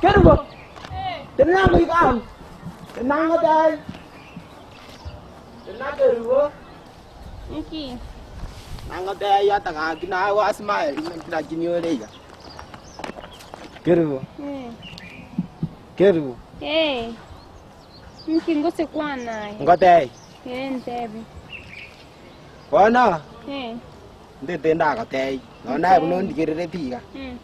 Kerubo, tenena goika amo, tenena ngotebi, tenena kerubo. Nki? Nangotebia ata gaki naye gwa smile lakini ore iga. Kerubo, Eh. kerubo, Eh. Nki ngose kwana aye? ngotebi. Eh, ntebi. Bono Eh. ndete ndagotebi, nonya naye buna ondigerereti iga. Mm.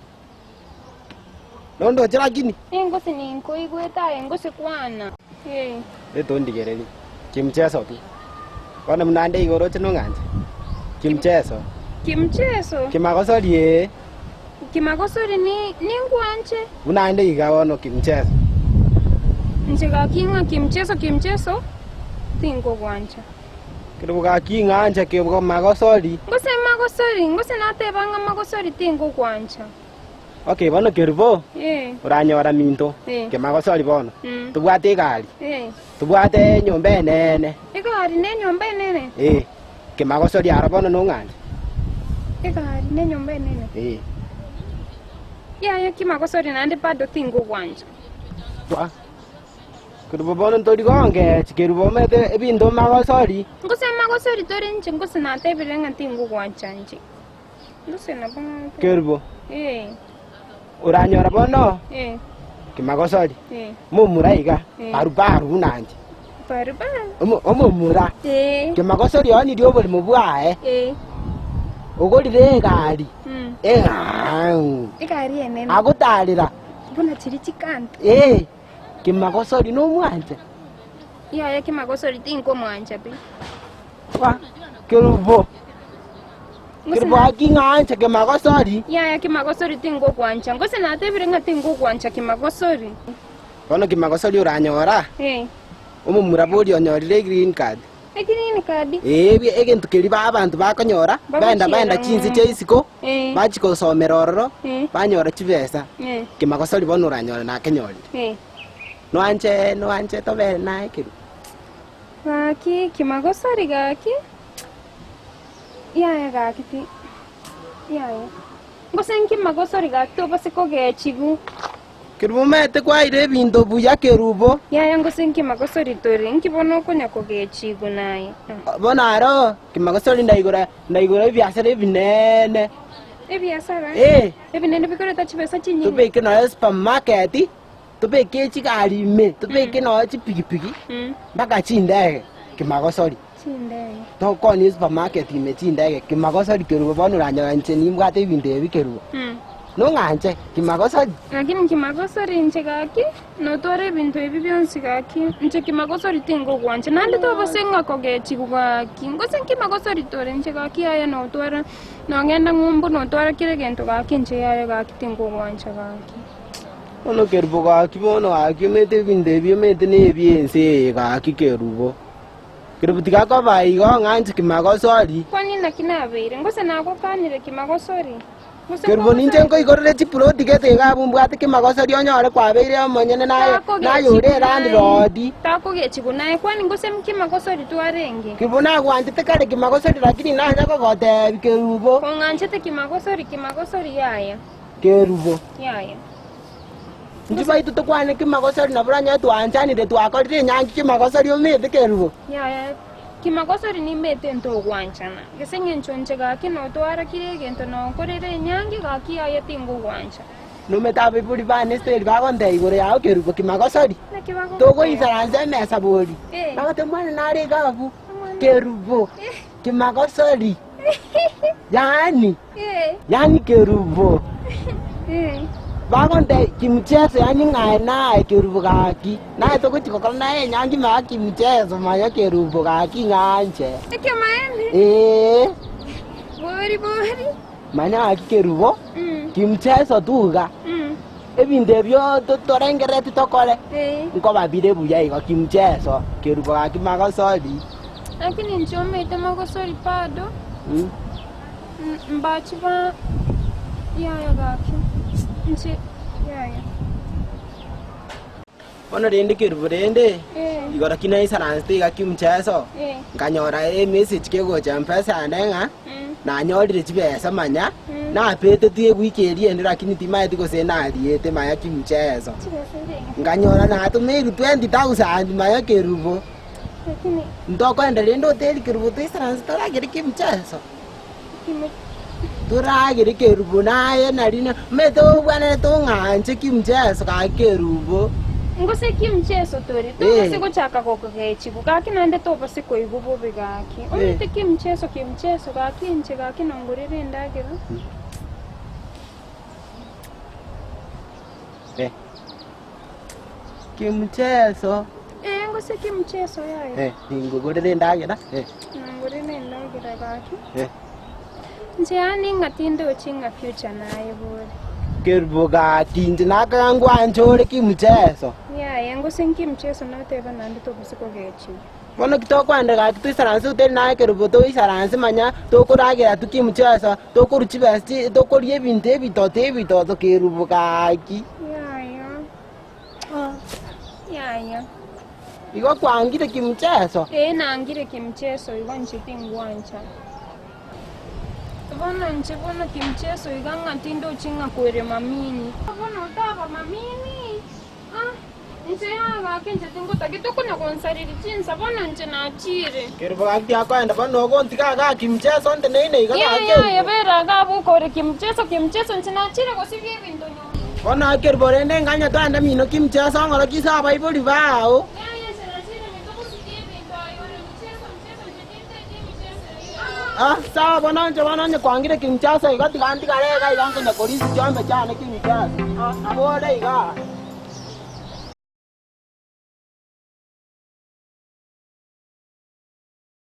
Nondoche lakini? Eh, ngose ninkoigwete aye ngose kwana. Eh. Ndete ondigererie. Kimcheso tu. Bono buna nde iga oroche nong'anche? Kimcheso. Kimcheso? Kimagosori ee. Kimagosori ni ningwanche. Buna nde iga bono kimcheso. Inche gaki ng'a kimcheso kimcheso tingogwancha. Kerubo gaki ng'anche kimagosori. Ngose magosori, ngose nateba ng'a magosori tingogwancha. Okay, bono Kerubo, Eh. oranyora minto, Eh. kimagosori bono. Mm. Tobwate egari, Eh. tobwate enyomba enene. Egari na enyomba enene? Eh, kimagosori aro bono nong'anche. Egari na enyomba enene? Eh. Yaya kimagosori naende bado tingogwancha. Wa. Kerubo bono ntori gongechi, Kerubo omanyete ebinto magosori. Ngose magosori tore inche ngose natebire ng'a tingogwancha inche. Gose nabo ng'ake. Kerubo, Eh, oranyora bono eh, kimagosori, eh. momura iga, Eh. barubaru buna inche. Barubaru. Omo- Omomura, Eh, kimagosori oonirie oborimo bwaye, eh. ogorire egari, Mm. eng'aang'u, Egari enene. agotarera, Buna chiri chikanto. eh, kimagosori nomwanche. Yaya kimagosori tinkomwancha pi. Ba, Kerubo, Kerubo gaki ng'anche kemagosori. Yaya kimagosori tingokwancha. Gose natebire ng'a tingokwancha kimagosori. Bono kimagosori oranyora, Eh. omomura boria onyorire egreen card. Egreen card? Ee, ebi- egento keria ba abanto bakonyora, baenda baenda chinse chia isiko, Eh. bachia gosomera ororo, Eh. banyora chibesa. Eh. Kimagosori bono oranyora nakenyorire. Eh. Noanche noanche tobere naye Kerubo. Gaki kimagosori gaki. Yaya gaki ti. Yaya. Gose nkimagosori gaki tobase kogechigu. Kerubo omanyete kwaire ebinto buya Kerubo. Yaya ngose nkimagosori tore, nki bono okonya kogechigu naye? Bono aro kimagosori ndaigora ndaigora ebiasara ebinene. Ebiasara? Eh. Ebinene bikoreta chibesa chinyinge? Tobeke nonya supermarket. Tobeke chigari ime, tobeke nonya chipigipigi, mpaka chindege kimagosori. Chindege. Tokonie supermarket ime chindege kimagosori kerubo bono oranyora inche nimbwate ebinto ebi kerubo. Nong'anche kimagosori. Lakini kimagosori inche gaki, notware ebinto ebi bionsi gaki, inche kimagosori tingogwancha, naende tobose ng'a kogechigwa gaki, gose nkimagosori tore inche gaki yaya notwara, nogenda ng'umbu notwara kera egento gaki inche yaya gaki tingogwancha gaki. Bono kerubo gaki bono gaki omanyete ebinto ebi omanyete na ebi'ense eye gaki kerubo. Kerubo tiga koba igo ng'a inche kimagosori. Kwani naki nabeire? Gose nagokanire kimagosori? Gose Kerubo ninche nkoigorere chiploti gete iga abwo mbwate kimagosori onyore kwabeire omonyene naye naye ore elandlord. Takogechigwa naye, kwani gose kimagosori twarenge? Kerubo nagwanchete kare kimagosori lakini nanya kogotebi kerubo. Kong'anchete kimagosori kimagosori yaya. Kerubo. Yaya. Intwe baito tokwane kimagosori nabo oranyore twanchanire twakorire enyangi kimagosori omanyete Kerubo. Yaya. Kimagosori nimete ntogwanchana, gese eng'encho inche gaki notwara kira egento nonkorere enyangi gaki aye tingogwancha. Nomete abaibori bane Esteri bagontebia igoro yao kerubo kimagosori, Naki bagogotebia? togoisaransa emesa bori. Eh. Bagotebia omwana nare iga abwo, Omwana- kerubo kimagosori, yaani Eh. yaani kerubo. Eh. Bagontebia kimcheso yaani ng'aye naye kerubo gaki, naye togochi gokora naye enyangi maya kimcheso maya kerubo gaki ng'anche. Ekemaene. Ee. Bori bori. Manya gaki kerubo, Mm. kimcheso tuga, Mm. ebinto ebio to- torengerereti tokore, Eh. nkoba bire buya igo kimcheso, kerubo gaki magosori. Lakini inche omanyete magosori bado. Mm. Mbachi ba yaya gaki inche yaya. Bono rende kerubo rende, Eh. igoro ki naisaransete iga kimcheso, Eh. nkanyora emessage kegocha mpesa yane ng'a Mm. nanyorire chibesa manya, Mm. napetetwe ewiki eria ende lakini timaeti gose nariete manya kimcheso. Chibesa nde. Nkanyora natomeirwe 20,000 manya kerubo. Lakini Ntokoenda rende hoteli kerubo toisaranse toragere kimcheso. Toragere kerubo naye nari omanyete obwenerete ong'anche kimcheso gaki kerubo. Ngose kimcheso tore, tobase gochaka gokogechigwa gaki naende tobase koigwa bobe gaki. Omanyete kimcheso kimcheso gaki inche gaki nongorere endagera. Kimcheso. Ee, ngose kimcheso yaya. Eh, ningogorere endagera. Eh. Nongorere endagera gaki. Eh. Inche yaani ng'a tindochi ng'a future naye bore. Kerubo gaki inche nakaga ngwanche ore kimcheso. Yaya, ngose nkimcheso noteba naende tobose kogechigwa. Bono ki tokoenda gaki toisaranse hoteli naye kerubo toisaranse manya tokoragera tu kimcheso tokorwa chibesa chi tokoria ebinto ebitoto ebitoto kerubo gaki. Yaya. Yaya. Igo kwangire kimcheso? Ee nangire kimcheso igo inche tingwancha. Bono inche bono kimcheso iga ng'a tindochi ng'a kwere mamini. Bono otaba mamini? Ah, inche yaya gaki inche tingotaki tokonya gonsariri chinsa bono inche nachire. Kerubo gaki tiakoenda bono ogontiga igaa kimcheso nteneine iga Yaya gaki yaya kerubo. bera iga abwo okore kimcheso kimcheso inche nachire gosibia ebinto nyomba. Bono gaki kerubo rende nganya twende mino kimcheso ng'oroki ase abaibori bao. Yaya inche nachire minto gosibia ebinto aye ore mcheso mcheso inche tinteti emicheso eyio yao. Ah, sawa bono inche bono onye kwangire kimcheso igo tiga ntigare iga iga nkonya korisia chiombe chiane kimcheso. Ah, nabo ore igaa.